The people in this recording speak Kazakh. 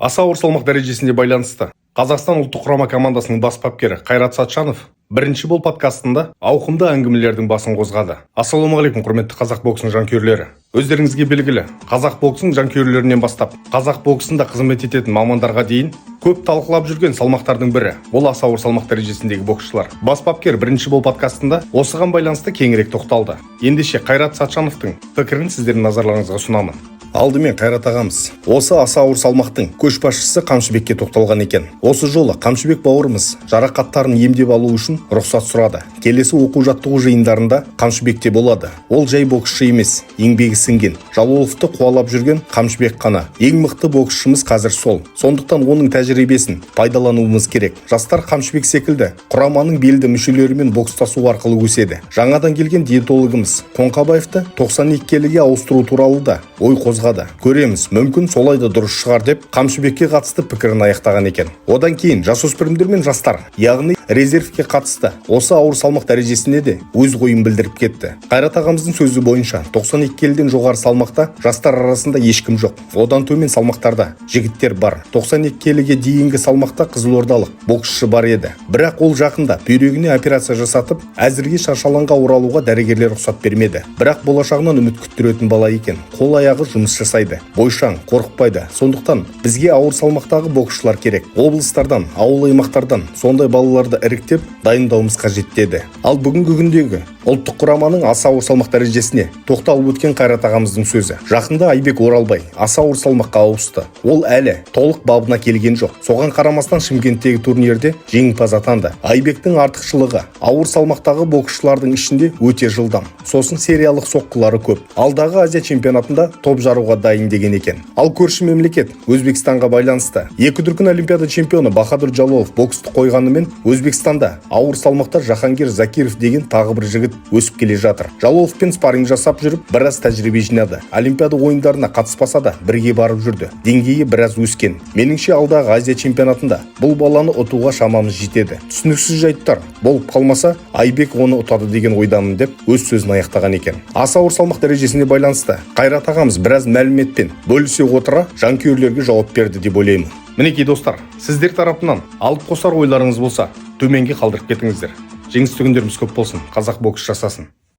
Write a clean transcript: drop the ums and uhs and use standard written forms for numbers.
Аса ауыр салмақ дәрежесіне байланысты Қазақстан ұлттық құрама командасының бас бапкері Қайрат Сатжанов «Бірінші бол» подкастында ауқымды әңгімелердің басын қозғады. Ассалаумағалейкум, құрметті қазақ боксының жанкүйерлері! Өздеріңізге белгілі, қазақ боксының жанкүйерлерінен бастап қазақ боксында қызмет ететін мамандарға дейін көп талқылап жүрген салмақтардың бірі бұл аса ауыр салмақ дәрежесіндегі боксшылар. Бас бапкер «Бірінші бол» подкастында осыған байланысты кеңірек тоқталды. Ендеше, Қайрат Сатжановтың пікірін сіздердің назарларыңызға ұсынамын. Алдымен Қайрат ағамыз осы аса ауыр салмақтың көшбасшысы Қамшыбекке тоқталған екен. Осы жолы Қамшыбек бауырымыз жарақаттарын емдеп алу үшін рұқсат сұрады. Келесі оқу жаттығу жиындарында Қамшыбекте болады. Ол жай боксшы емес, еңбегі сіңген. Жалоловты қуалап жүрген Қамшыбек қана. Ең мықты боксшымыз қазір сол. Сондықтан оның тәжірибесін пайдалануымыз керек. Жастар Қамшыбек секілді құраманың белді мүшелерімен бокстасу арқылы өседі. Жаңадан келген диетологымыз Қоңқабаевты 92 келіге ауыстыру туралы да ой қозғады. Көреміз, мүмкін, солай да дұрыс шығар деп Қамшыбекке қатысты пікірін аяқтаған екен. Одан кейін жасөспірімдер мен жастар, яғни резервке қатысты осы ауыр салмақ дәрежесіне де өз ойын білдіріп кетті. Қайрат ағамыздың сөзі бойынша, 92 келіден жоғары салмақта жастар арасында ешкім жоқ. Одан төмен салмақтарда жігіттер бар. 92 келіге дейінгі салмақта қызылордалық боксшы бар еді. Бірақ ол жақында бүйрегіне операция жасатып, әзірге шаршы алаңға оралуға дәрігерлер рұқсат бермеді. Бірақ болашағынан үміт күттіретін бала екен. Қол аяғы жұмыс жасайды, бойшаң, қорықпайды. Сондықтан бізге ауыр салмақтағы боксшылар керек. Облыстардан, ауыл аймақтардан сондай балаларды іріктеп дайындауымыз қажет деді. Ал бүгінгі күндегі ұлттық құраманың аса ауыр салмақ дәрежесіне тоқталып өткен Қайрат ағамыздың сөзі: жақында Айбек Оралбай аса ауыр салмаққа ауысты. Ол әлі толық бабына келген жоқ. Соған қарамастан Шымкенттегі турнирде жеңімпаз атанды. Айбектің артықшылығы: ауыр салмақтағы боксшылардың ішінде өте жылдам. Сосын сериялық соққылары көп. Алдағы Азия чемпионатында топ жаруға дайын деген екен. Ал көрші мемлекет Өзбекстанға байланысты екі дүркін Олимпиада чемпионы Бахадүр Жалолов боксты қойғанымен, Өзбекстанда ауыр салмақта Жахангир Закиров деген тағы бір жігіт өсіп келе жатыр. Жалоловпен спарринг жасап жүріп, біраз тәжірибе жинады. Олимпиада ойындарына қатыспаса да, бірге барып жүрді. Деңгейі біраз өскен. Меніңше, алдағы Азия чемпионатында бұл баланы ұтуға шамамыз жетеді. Түсініксіз жайттар болып қалмаса, Айбек оны ұтады деген ойдамын деп өз сөзін аяқтаған екен. Аса ауыр салмақ дәрежесіне байланысты Қайрат ағамыз біраз мәліметпен бөлісе отыра, жанкүйерлерге жауап берді деп ойлаймын. Мінекей, достар, сіздер тарапынан алып қосар ойларыңыз болса, төменге қалдырып кетіңіздер. Жеңісті күндеріміз көп болсын, қазақ бокс жасасын!